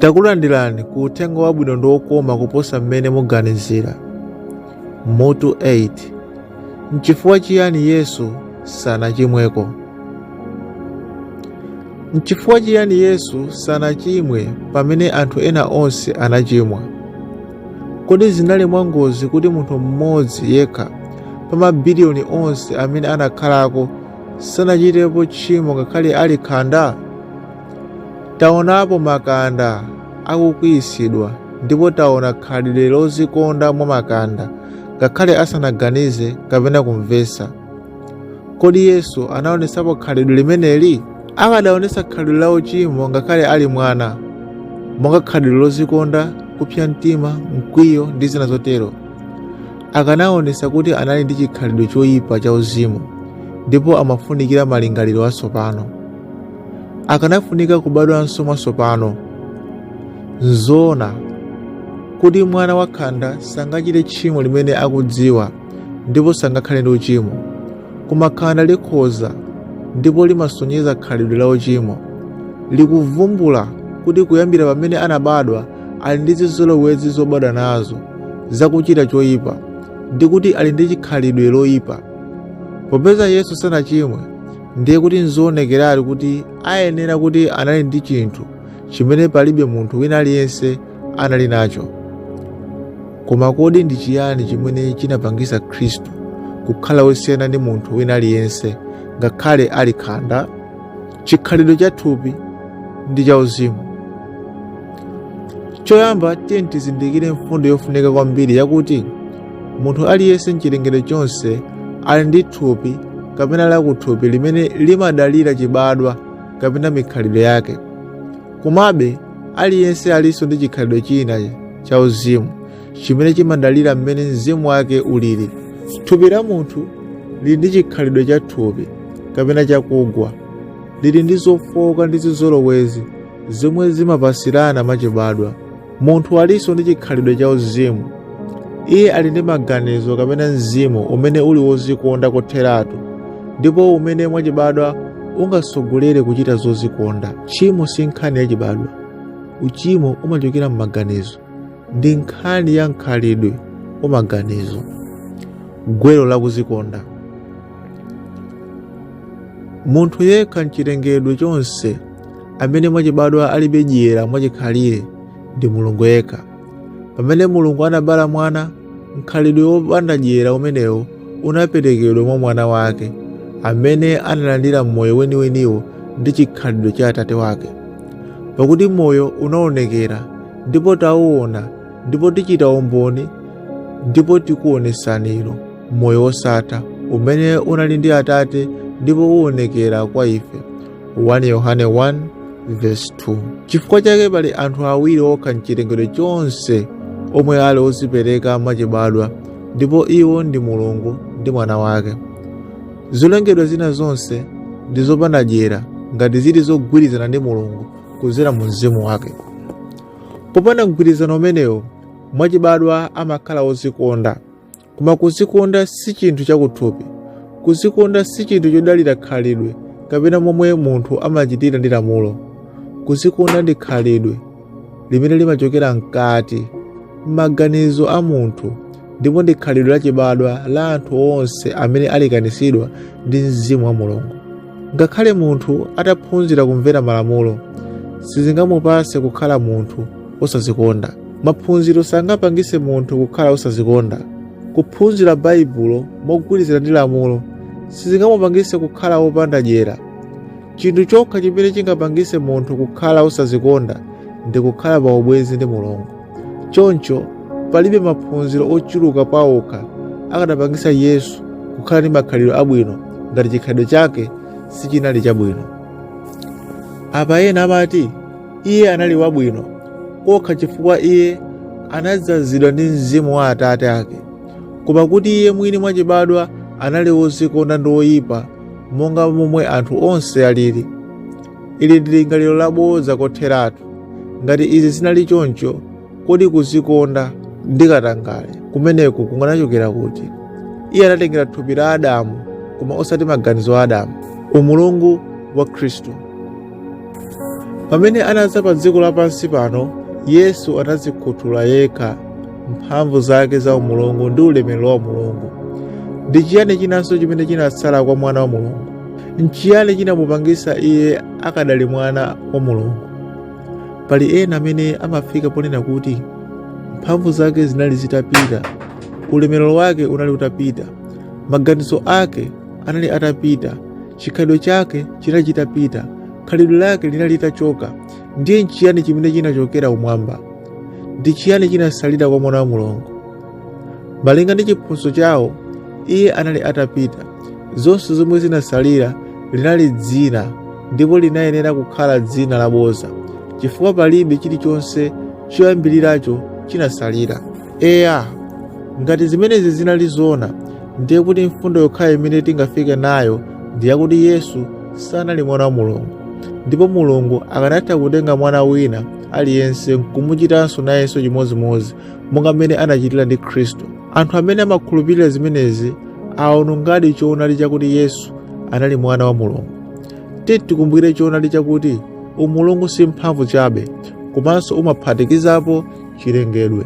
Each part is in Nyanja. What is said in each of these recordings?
Takulandirani ku uthenga wabwino ndi wokoma kuposa mmene muganizira. Mutu 8. Nchifukwa chiyani Yesu sanachimweko? Nchifukwa chiyani Yesu sanachimwe pamene anthu ena onse anachimwa? Kodi zinali mwangozi kuti munthu mmodzi yekha pa mabiliyoni onse amene anakhalako sanachitepo tchimo ngakhale ali khanda? Taonapo makanda akukwiyitsidwa ndipo taona khalidwe lodzikonda mwa makanda ngakhale asanaganize kapena kumvetsa. Kodi Yesu anaonetsapo khalidwe limeneli? Akadaonetsa khalidwe la uchimo ngakhale ali mwana, monga khalidwe lodzikonda, kupsa mtima, mkwiyo ndi zina zotero, akanaonetsa kuti anali ndi chikhalidwe choyipa cha uzimu ndipo amafunikira malingaliro atsopano. Akanafunika kubadwanso mwatsopano. Nzoona kuti mwana wakhanda sangachite tchimo limene akudziwa ndipo sangakhale ndi uchimo, koma khanda likhoza ndipo limasonyeza khalidwe la uchimo. Likuvumbula kuti kuyambira pamene anabadwa ali ndi zizolowezi zobadwa nazo zakuchita choyipa ndi kuti ali ndi chikhalidwe loyipa. Popeza Yesu sanachimwe, ndiye kuti nzoonekeratu kuti ayenera kuti anali ndi chinthu chimene palibe munthu wina aliyense anali nacho. Koma kodi ndi chiyani chimene chinapangisa Khristu kukhala wosiyana ndi munthu wina aliyense ngakhale ali khanda? Chikhalidwe cha thupi ndi cha uzimu. Choyamba, tiyeni tizindikire mfundo yofunika kwambiri yakuti munthu aliyense mchilengedwe chonse ali ndi thupi kapena lakuthupi limene limadalira chibadwa kapena mikhalidwe yake. Komabe, aliyense alinso ndi chikhalidwe china cha uzimu chimene chimadalira mmene mzimu wake ulili. Thupi la munthu lili ndi chikhalidwe cha thupi kapena chakugwa, lili ndi zofooka ndi zizolowezi zomwe zimapasirana mwachibadwa. Munthu alinso ndi chikhalidwe cha uzimu. Iye ali ndi maganizo kapena mzimu umene uli wozikonda kotheratu ndipo umene mwachibadwa ungasogolere kuchita zozikonda. Tchimo si nkhani yachibadwa. Uchimo umachokera m'maganizo. Ndi nkhani ya mkhalidwe wa maganizo, gwero la kuzikonda. Munthu yekha mchilengedwe chonse amene mwachibadwa alibe dyera mwachikhalire ndi Mulungu yekha. Pamene Mulungu anabala mwana, mkhalidwe wopanda dyera umenewo unaperekedwa mwa mwana wake, amene analandira moyo weniweniwo ndi chikhalidwe cha Atate wake. Pakuti moyo unaonekera, ndipo tauona, ndipo tichita umboni, ndipo tikuonetsani inu moyo wosatha, umene unali ndi Atate, ndipo uonekera kwa ife. 1 Yohane 1 verse 2. Chifukwa chake pali anthu awiri okha mchilengedwe chonse omwe ali ozipereka mwachibadwa, ndipo iwo ndi Mulungu ndi Mwana wake. Zolengedwa zina zonse ndi zopanda dyera ngati zili zogwirizana ndi Mulungu kudzera mu mzimu wake. Popanda mgwirizano umenewo, mwachibadwa amakhala ozikonda. Koma kuzikonda si chinthu chakuthupi. Kuzikonda si chinthu chodalira khalidwe kapena momwe munthu amachitira ndi lamulo. Kuzikonda ndi khalidwe limene limachokera mkati, m'maganizo a munthu, ndipo ndi khalidwe lachibadwa la anthu onse amene alekanitsidwa ndi mzimu wa Mulungu. Ngakhale munthu ataphunzira kumvera malamulo, sizingamupatse kukhala munthu wosazikonda. Maphunziro sangapangitse munthu kukhala wosazikonda. Kuphunzira Baibulo mogwirizana ndi lamulo sizingamupangitse kukhala wopanda dyera. Chinthu chokha chimene chingapangitse munthu kukhala wosazikonda ndi kukhala pa ubwenzi ndi Mulungu. Choncho, palibe maphunziro ochuluka paokha akanapangitsa Yesu kukhala ndi makhalidwe abwino ngati chikhalidwe chake sichinali chabwino. Apa ena amati iye anali wabwino kokha chifukwa iye anadzazidwa ndi mzimu wa Atate ake, koma kuti iye mwini mwachibadwa anali wodzikonda ndi woyipa monga momwe anthu onse alili. Ili ndi lingaliro labodza kotheratu. Ngati izi zinali choncho, kodi kudzikonda ndi katangale kumeneku kunganachokera kuti? Iye anatengera thupi la Adamu koma osati maganizo a Adamu. Umulungu wa Khristu. Pamene anadza pa dziko lapansi pano, Yesu anadzikhuthula yekha mphamvu zake za umulungu ndi ulemerero wa umulungu. Ndi chiyani chinanso chimene chinatsala kwa Mwana wa Mulungu? Nchiyani chinamupangisa iye akadali Mwana wa Mulungu? Pali ena amene amafika ponena kuti mphamvu zake zinali zitapita, ulemerero wake unali utapita, maganizo ake anali atapita, chikhalidwe chake chinali chitapita, khalidwe lake linali litachoka. Ndiye nchiyani chimene chinachokera kumwamba? Ndi chiyani chinasalira kwa Mwana wa Mulungu? Malinga ndi chiphunzitso chawo, iye anali atapita. Zonse zomwe zinasalira linali dzina, ndipo linayenera kukhala dzina laboza, chifukwa palibe chilichonse choyambiriracho chinasalira. Eya, ngati zimenezi zinali zona, ndiye kuti mfundo yokhayo imene tingafike nayo ndi yakuti Yesu sanali Mwana wa Mulungu, ndipo Mulungu akanatha kutenga mwana wina aliyense nkumuchitanso nayenso chimodzimodzi monga mmene anachitira ndi Khristu. Anthu amene amakhulupirira zimenezi awonongadi choonadi chakuti Yesu anali Mwana wa Mulungu. Tiyeni tikumbukire choonadi chakuti umulungu si mphamvu chabe, komanso umaphatikizapo chilengedwe.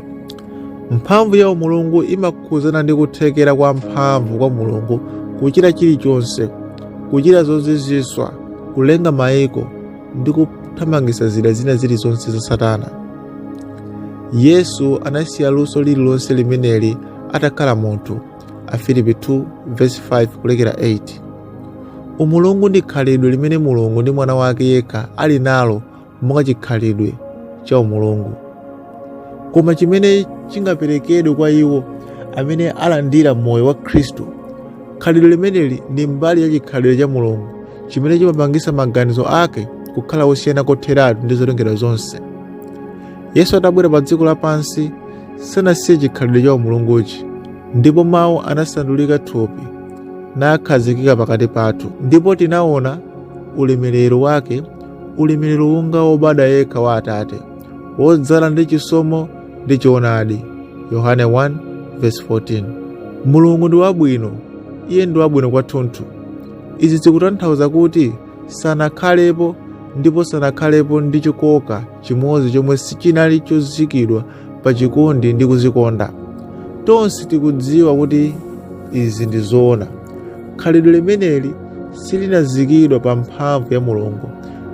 Mphamvu ya umulungu imakhudzana ndi kuthekera kwa mphamvu kwa Mulungu kuchita chilichonse, kuchita zozizwitsa, kulenga mayiko ndi kuthamangitsa zida zina zilizonse za Satana. Yesu anasiya luso lililonse limeneli atakhala munthu. Afilipi 2:5 kulekera 8. Umulungu ndi khalidwe limene Mulungu ndi Mwana wake yekha ali nalo monga chikhalidwe cha umulungu, koma chimene chingaperekedwe kwa iwo amene alandira moyo wa Khristu. Khalidwe limeneli ndi mbali ya chikhalidwe cha Mulungu chimene chimapangisa maganizo ake kukhala osiyana kotheratu ndi zolengedwa zonse. Yesu atabwera pa dziko lapansi sanasiye chikhalidwe cha umulunguchi, ndipo mawu anasandulika thupi nakhazikika pakati pathu, ndipo tinaona ulemerero wake, ulemerero wonga wobadwa yekha wa Atate, wodzala ndi chisomo ndi choonadi. Yohane 1:14. Mulungu ndi wabwino, iye ndi wabwino kwathunthu. Izi zikutanthauza kuti sanakhalepo ndipo sanakhalepo ndi chikoka chimodzi chomwe sichinali chozikidwa pa chikondi ndi kuzikonda. Tonse tikudziwa kuti izi ndi zoona. Khalidwe limeneli silinazikidwa pa mphamvu ya Mulungu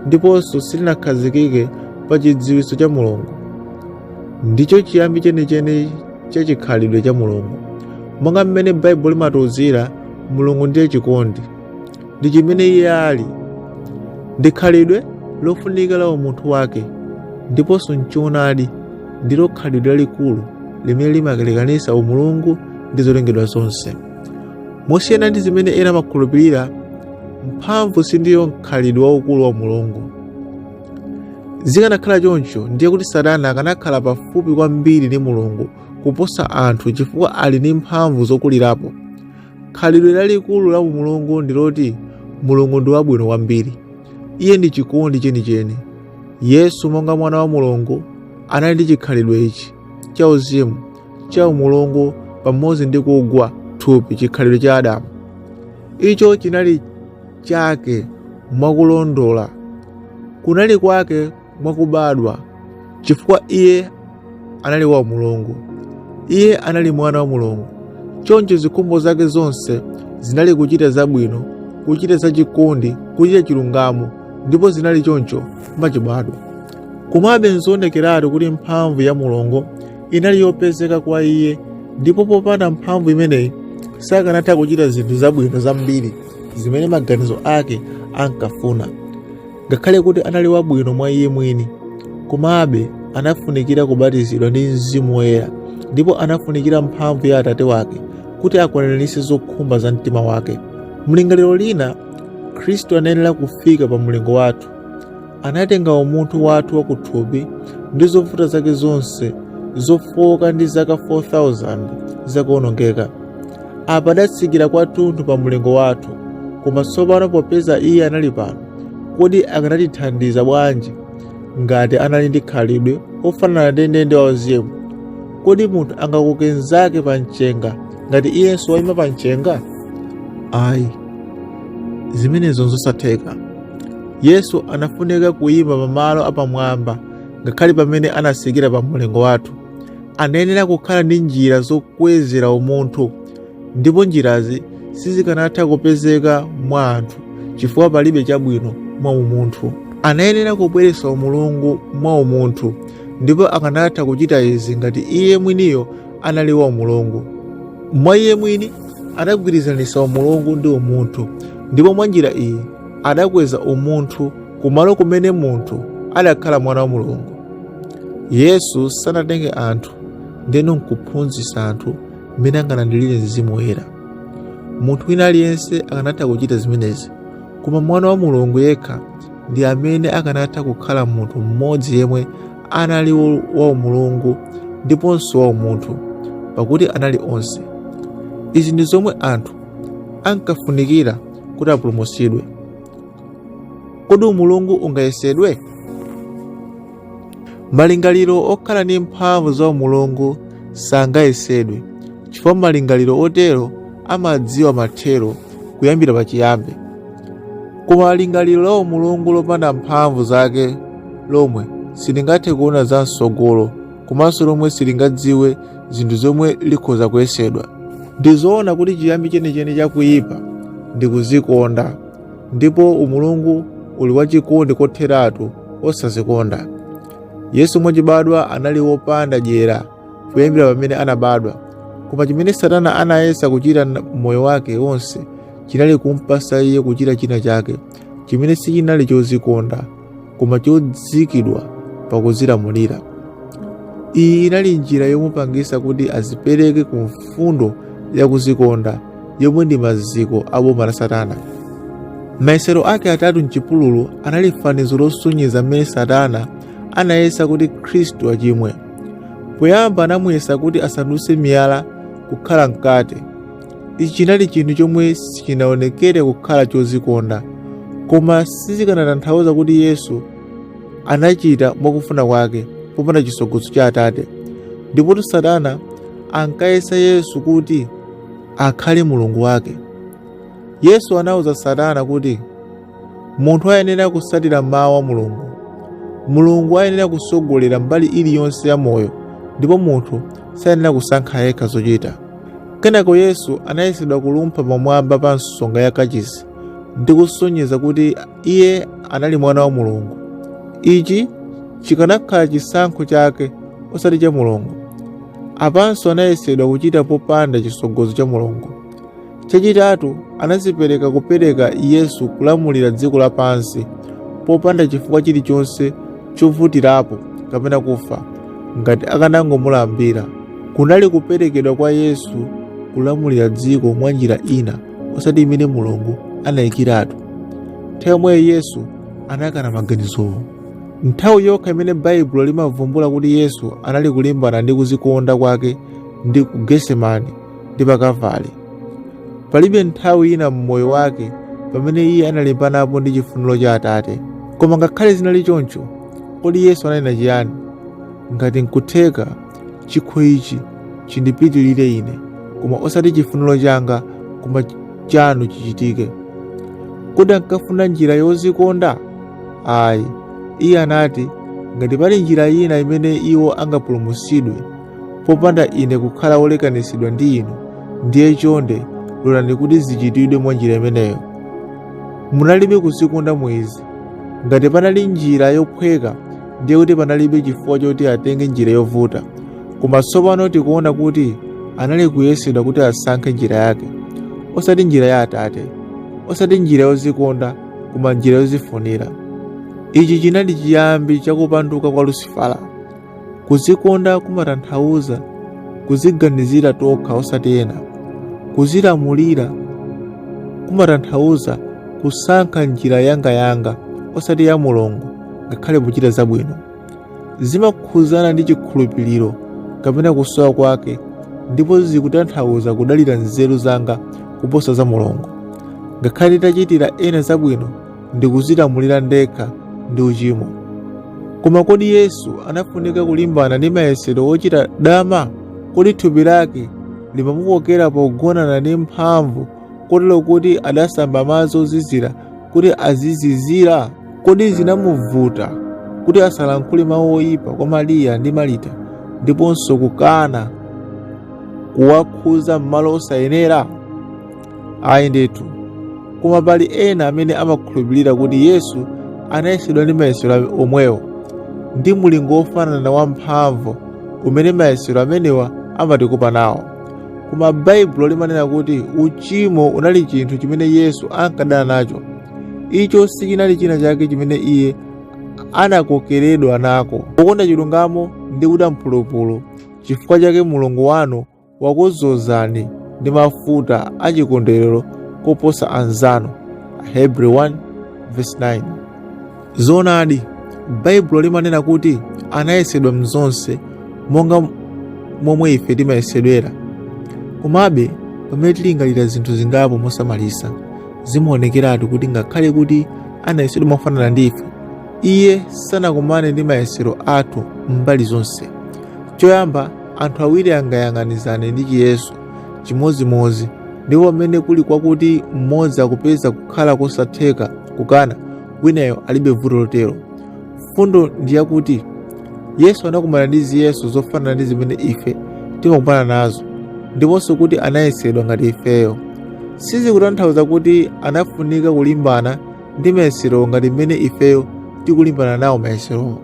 ndiponso silinakhazikike pa chidziwitso cha Mulungu. Ndicho chiyambi chenicheni cha chikhalidwe cha Mulungu. Monga mmene Baibulo limatiuzira, Mulungu ndiye chikondi. Ndi chimene iye ali. Ndi khalidwe lofunika la umunthu wake, ndiponso nchoonadi ndilo khalidwe lalikulu limene limalekanitsa umulungu ndi zolengedwa zonse. Mosiyana ndi zimene ena amakhulupirira, mphamvu sindiyo mkhalidwe waukulu wa Mulungu. Zikanakhala choncho, ndiye kuti Satana akanakhala pafupi kwambiri ndi Mulungu kuposa anthu chifukwa ali ndi mphamvu zokulirapo. Khalidwe lalikulu la umulungu ndi loti Mulungu ndi wabwino kwambiri. Iye ndi chikondi chenicheni. Yesu monga Mwana wa Mulungu anali ndi chikhalidwe ichi cha uzimu cha umulungu pamodzi ndi kugwa thupi chikhalidwe cha Adamu. Icho chinali chake mwakulondola, kunali kwake mwakubadwa, chifukwa iye anali wa Mulungu. Iye anali mwana wa Mulungu. Choncho zikhumbo zake zonse zinali kuchita zabwino, kuchita zachikondi, kuchita chilungamo, ndipo zinali choncho mwachibadwa. Komabe nzoonekeratu kuti mphamvu ya Mulungu inali yopezeka kwa iye, ndipo popanda mphamvu imeneyi sakanatha kuchita zinthu zabwino zambiri zimene maganizo ake ankafuna. Ngakhale kuti anali wabwino mwa iye mwini, komabe anafunikira kubatizidwa ndi Mzimu Woyera, ndipo anafunikira mphamvu ya Atate wake kuti akwaniritse zokhumba za mtima wake. Mlingaliro lina, Khristu anayenera kufika pa mlingo wathu. Anatenga umunthu wathu wakuthupi ndi zovuta zake zonse zofooka ndi zaka 4,000 zakuonongeka. Apa adatsikira kwathunthu pa mlingo wathu. Koma tsopano popeza iye anali pano, kodi akanatithandiza bwanji ngati anali ndi khalidwe ofanana ndendende wa uzimu? Kodi munthu angakoke mnzake pa mchenga ngati iyenso wayima pa mchenga? Ayi, zimenezo nzosatheka. Yesu anafunika kuyima pamalo apamwamba ngakhale pamene anasikira pa mulingo wathu. Anayenera kukhala ndi njira zokwezera umunthu, ndipo njirazi sizikanatha kupezeka mwa anthu chifukwa palibe chabwino mwa umunthu. Anayenera kubweretsa umulungu mwa umunthu, ndipo akanatha kuchita izi ngati iye mwiniyo anali wa umulungu. Mwa iye mwini anagwirizanitsa umulungu ndi umunthu, ndipo mwa njira iyi adakweza umunthu kumalo kumene munthu adakhala mwana wa Mulungu. Yesu sanatenge anthu ndeno nkuphunzitsa anthu mmene angalandilire Mzimu Woyera. Munthu wina aliyense akanatha kuchita zimenezi, koma mwana wa Mulungu yekha ndi amene akanatha kukhala munthu mmodzi yemwe anali wa umulungu ndiponso wa umunthu, pakuti anali onse. Izi ndi zomwe anthu ankafunikira kuti apulumutsidwe. Kodi umulungu ungayesedwe? Malingaliro okhala ndi mphamvu za umulungu sangayesedwe, chifukwa malingaliro otero amadziwa mathero kuyambira pachiyambi. Koma lingaliro la umulungu lopanda mphamvu zake lomwe silingathe kuona za mtsogolo komanso lomwe silingadziwe zinthu zomwe likhoza kuyesedwa. Ndi zoona kuti chiyambi chenicheni cha kuyipa ndi kuzikonda, ndipo umulungu uli wachikondi kotheratu osazikonda. Yesu mwachibadwa anali wopanda dyera kuyambira pamene anabadwa, koma chimene Satana anayesa kuchita mmoyo wake wonse chinali kumpasa iye kuchita china chake chimene sichinali chozikonda koma chodzikidwa pakuzilamulira. Iyi inali njira yomupangisa kuti azipereke ku mfundo ya kuzikonda yomwe ndi maziko a boma la Satana. Mayesero ake atatu mchipululu anali fanizo losonyeza mmene Satana anayesa kuti Khristu achimwe. Poyamba anamuyesa kuti asandutse miyala kukhala mkate. Ichi chinali chinthu chomwe sichinaonekere kukhala chozikonda, koma sizikanatanthauza kuti Yesu anachita mwakufuna kwake popanda chitsogozo cha Atate. Ndipotu Satana ankayesa Yesu kuti akhale Mulungu wake. Yesu anauza Satana kuti munthu ayenera kutsatira mawu a Mulungu. Mulungu ayenera kutsogolera mbali iliyonse ya moyo, ndipo munthu sayenera kusankha yekha zochita. Kenako Yesu anayesedwa kulumpha pamwamba pa nsonga ya kachisi ndi kusonyeza kuti iye anali mwana wa Mulungu. Ichi chikanakhala chisankho chake osati cha Mulungu. Apanso anayesedwa kuchita popanda chitsogozo cha Mulungu. Chachitatu, anazipereka kupereka Yesu kulamulira dziko lapansi popanda chifukwa chilichonse chovutirapo kapena kufa ngati akanangomulambira. Kunali kuperekedwa kwa Yesu kulamulira dziko mwa njira ina osati imene Mulungu anayikiratu. Nthawi yomweyo Yesu anakana maganizowo. Nthawi yokha imene Baibulo limavumbula kuti Yesu anali kulimbana ndi kuzikonda kwake ndi ku Getsemani ndi pa Kavale. Palibe nthawi ina m'moyo wake pamene iye analimbanapo ndi chifuniro cha Atate. Koma ngakhale zinali choncho, kodi Yesu ananena chiyani? Ngati nkutheka, chikho ichi chindipitirire ine, koma osati chifuniro changa, koma chanu chichitike. Kodi ankafuna njira yozikonda? Ayi. Iye anati, ngati pali njira ina imene iwo angapulumutsidwe, popanda ine kukhala wolekanitsidwa ndi inu, ndiye chonde lolani kuti zichitidwe mwa njira imeneyo. Munalibe kuzikonda mu izi. Ngati panali njira yophweka, ndiye kuti panalibe chifukwa choti atenge njira yovuta. Koma tsopano tikuona kuti anali kuyesedwa kuti asankhe njira yake, osati njira ya Atate, osati njira yozikonda, koma njira yozifunira. Ichi chinali chiyambi cha kupanduka kwa Lusifala. Kuzikonda kumatanthauza kuziganizira tokha osati ena. Kuzilamulira kumatanthauza kusankha njira yangayanga osati ya Mulungu ngakhale pochita zabwino. Zimakhuzana ndi chikhulupiriro kapena kusowa kwake ndipo zikutanthauza kudalira nzeru zanga kuposa za Mulungu. Ngakhale nditachitira ena zabwino ndikuzilamulira ndekha ndi uchimo. Koma kodi Yesu anafunika kulimbana ndi mayesero ochita dama? Kodi thupi lake limamukokera pogonana ndi mphamvu kotero kuti adasamba madzi ozizira kuti azizizira? Kodi zinamuvuta kuti asalankhule mawu oyipa kwa Mariya ndi Marita ndiponso kukana kuwakhuza m'malo osayenera? Ayi ndithu. Koma pali ena amene amakhulupirira kuti Yesu anayesedwa ndi mayesero omwewo ndi mulingo wofanana wa mphamvu umene mayesero amenewa amatikopa nawo. Koma Baibulo limanena kuti uchimo unali chinthu chimene Yesu ankadana nacho. Icho sichinali china chake chimene iye anakokeredwa nako. Pokonda chilungamo ndi kuda mphulupulu, chifukwa chake Mulungu wanu wakudzozani ndi mafuta achikondwerero koposa anzanu. Ahebri 1:9. Zoonadi, Baibulo limanena kuti anayesedwa mzonse monga momwe ife timayesedwera. Komabe, pamene tilingalira zinthu zingapo mosamalitsa, zimaonekeratu kuti ngakhale kuti anayesedwa mofanana ndi ife, iye sanakumane ndi mayesero athu m'mbali zonse. Choyamba, anthu awiri angayang'anizane ndi chiyeso chimodzimodzi, ndipo pamene kuli kwakuti mmodzi akupeza kukhala kosatheka kukana, winayo alibe vuto lotero. Mfundo ndi yakuti Yesu anakumana ndi ziyeso zofanana ndi zimene ife timakumana nazo, ndiponso kuti anayesedwa ngati ifeyo. Sizikutanthauza kuti anafunika kulimbana ndi mayeserowo ngati mmene ifeyo tikulimbana nawo mayeserowo.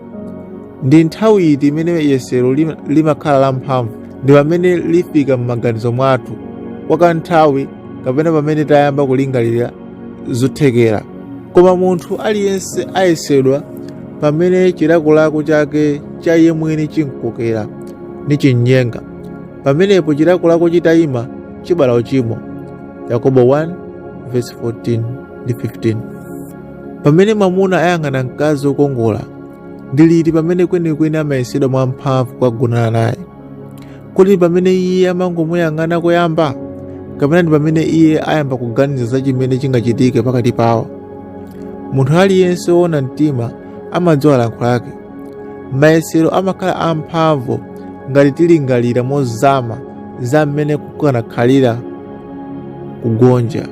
Ndi nthawi iti imene yesero limakhala lamphamvu? Ndi pamene lifika m'maganizo mwathu kwa kanthawi kapena pamene tayamba kulingalira zothekera. Koma munthu aliyense ayesedwa pamene chilakolako chake cha iye mwini chimkokera nichimnyenga. Pamenepo chilakolako chitayima chibala uchimo. Yakobo 1:14 ndi 15. Pamene mwamuna ayang'ana mkazi wokongola, ndi liti pamene kwenikweni amayesedwa mwamphamvu kukagonana naye? Kodi ndi pamene iye amangomuyang'ana koyamba, kapena ndi pamene iye ayamba kuganiza za chimene chingachitike pakati pawo? Munthu aliyense woona mtima amadziwa yankho lake. Mayesero amakhala amphamvu ngati tilingalira mozama za mmene kukanakhalira kugonja.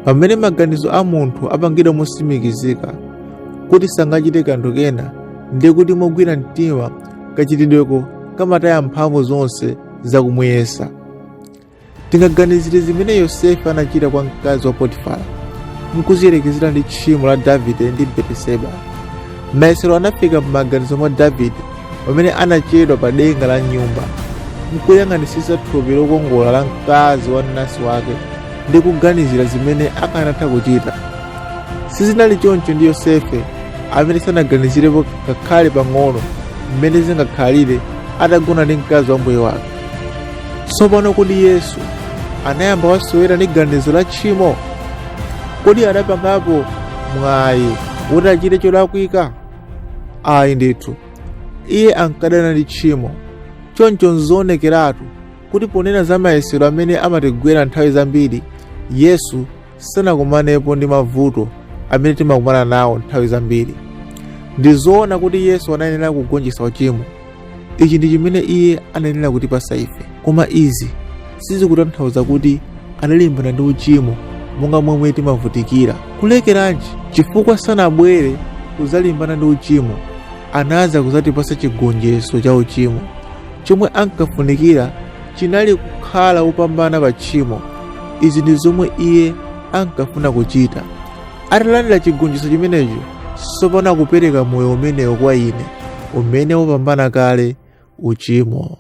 Pamene maganizo a munthu apangidwa motsimikizika kuti sangachite kanthu kena, ndiye kuti mogwira mtima kachitidweko kamataya mphamvu zonse zakumuyesa. Tingaganizire zimene Yosefe anachita kwa mkazi wa Potifara nkuziyerekezera ndi tchimo la Davide ndi Beteseba. Mayesero anafika m'maganizo mwa Davide pamene anachedwa pa denga la nyumba nkuyang'anitsitsa thupi lokongola la mkazi wa mnansi wake ndi kuganizira zimene akanatha kuchita. Sizinali choncho ndi Yosefe, amene sanaganizirepo ngakhale pang'ono mmene zingakhalire atagona ndi mkazi wa mbuye wake. Tsopano kodi Yesu anayamba wasewera ndi ganizo la tchimo? Kodi anapangapo mwayi woti achite cholakwika? Ayi ndithu, iye ankadana ndi tchimo. Choncho nzoonekeratu kuti ponena za mayesero amene amatigwera nthawi zambiri, Yesu sanakumanepo ndi mavuto amene timakumana nawo nthawi zambiri. Ndi zoona kuti Yesu anayenera kugonjetsa uchimo. Ichi ndi chimene iye anayenera kutipasa ife. Koma izi sizikutanthauza kuti analimbana ndi uchimo monga momwe timavutikira. Kulekeranji? Chifukwa sanabwere kudzalimbana ndi uchimo, anadza kudzatipasa chigonjetso cha uchimo. Chomwe ankafunikira chinali kukhala wopambana pa tchimo. Izi ndi zomwe iye ankafuna kuchita. Atalandira chigonjetso chimenecho, tsopano akupereka moyo umenewo kwa ine, umene wapambana kale uchimo.